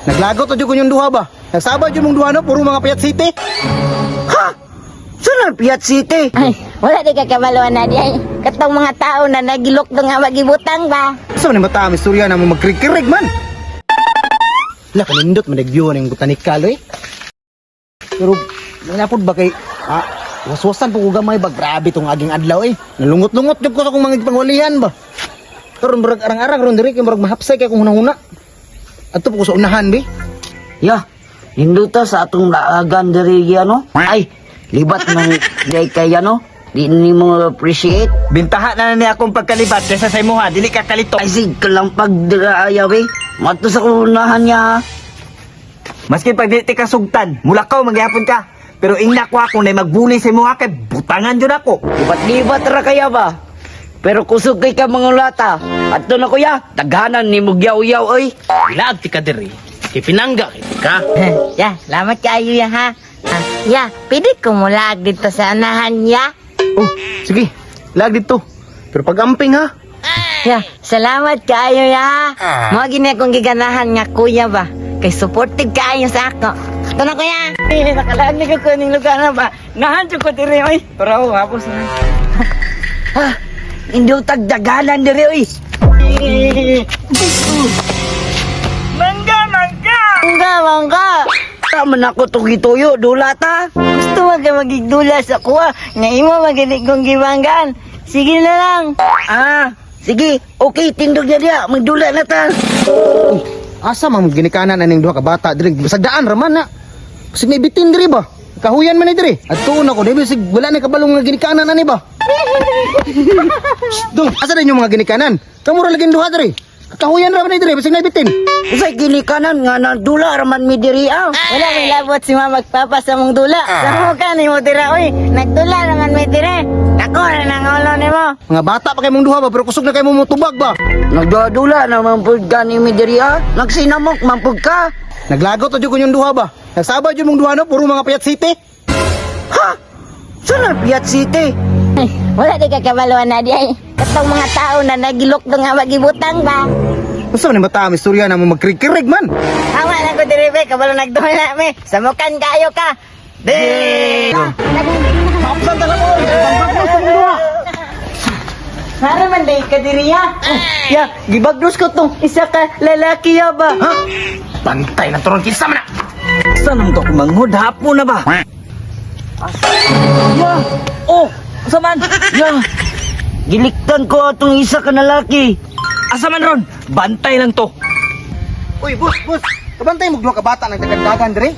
Naglagot na jud ko yung duha ba? Nagsabay jud mong duha no, puro mga Piat City. Ha? Saan ang Piat City? Ay, wala di ka kabaluan na di ay. Katong mga tao na nagilok do nga magibutang ba. Sa man bata ang istorya na mo magkrikirig man. La kanindot man nag-view ning botanikal eh. Pero manapod ba kay waswasan po ko gamay ba, grabe tong aging adlaw eh. Nalungot-lungot jud ko sa akong mga pangwalihan ba. Karon murag arang-arang ron diri kay murag mahapsay kay akong hunahuna. Adto po ko sa unahan bi. Ya, ninduta sa atong laagan diri ano? Ay, libat ng day kay ano? Di ni mo appreciate. Bintaha na na niya akong pagkalibat kaysa sa imuha, dili ka kalito. Ay, sig kalampag dira ayaw eh. Mato sa kunahan niya ha. Maski pag dili ti kasugtan, mulakaw magyapon ka. Pero ingna ko ako na magbuli sa imuha kay butangan jud ako. Libat-libat ra kaya ba? Pero kusog kay ka mga lata. Adto na kuya, daghanan ni mo yaw-yaw oy. Ilaag ti ka diri. Kay pinangga kay ka. Ya, salamat kaayo ya ha. Ah, ya, pwede ko mulaag dito sa anahan ya. Oh, sige. Lag dito. Pero pag amping ha. Ya, salamat kaayo ya. Mo gini akong giganahan nga kuya ba. Kay supportive kaayo sa ako. Ito na kuya. Ay, nakalaan ni ko kuning lugar na ba? Nahanjo ko diri oy. Pero hapos na. Ha? Indutag daghanan diri oy. Mangga, mangga. Mangga, mangga. Tama na ako to gituyo, dulata. Gusto mo ka magigdula sa kuha. Nga imo maginig kong gibanggaan. Sige na lang. Ah, sige, okay, tindog na diya, magdula na ta. Asa man ginikanan aning duha ka bata diri? Bisag daan ra man na. Bisag may bitin diri ba? Kahuyan man ni diri. Adto na ko diri bisag wala na kabalong nga ginikanan ani ba? Shh, Dong, asa din yung mga ginikanan? Kamura lagi duha diri. Kahuyan ra man ni diri bisag may bitin. Usay ginikanan nga nagdula raman mi diri ah. Wala may labot si mama magpapa sa mong dula. Sa mo ka ni mo dira oy. Nagdula naman may dire. Ako na nang ulo nimo. Mga bata pa kay mong duha ba pero kusog na kay mo motubag ba? Nagdula na man pud gani mi diri ah. Nagsinamok man pud ka. Naglagot na jud ko yung duha ba? Nagsabay jud mong duha no, puro mga Piat City. Ha? Saan ang Piat City? Ay, wala di ka kabaluan na di ay. Katong mga tao na nagilok do nga magibutang ba. Unsa man ni bata ang istorya na mo magkrikirig man? Tama lang ko diri be, kabalo nagdula me. Samukan kayo ka. Di! Maapsan ta mo. Bangbagnos sa mong duha. Nara man day ka diri ya. Oh, ya, gibagnos ko tong isa ka lalaki ya ba. Ha? Bantay na turon kinsa man na. Sa naman to manghod hapon na ba? Ya, Oh, asa man? ya. Giliktan ko atong isa ka lalaki. Asa man ron? Bantay lang to. Uy, boss, boss. Kabantay mo duha ka bata nang dagan-dagan diri.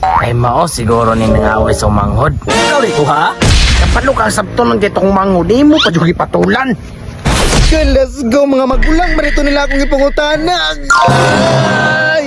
Ay mao siguro ni nangaway sa manghod. Ikaw rito ha? Kapalo ka sabto ng ditong manghod imo pa jud gipatulan. Okay, let's go mga magulang. Marito nila akong ipangutana. Ay!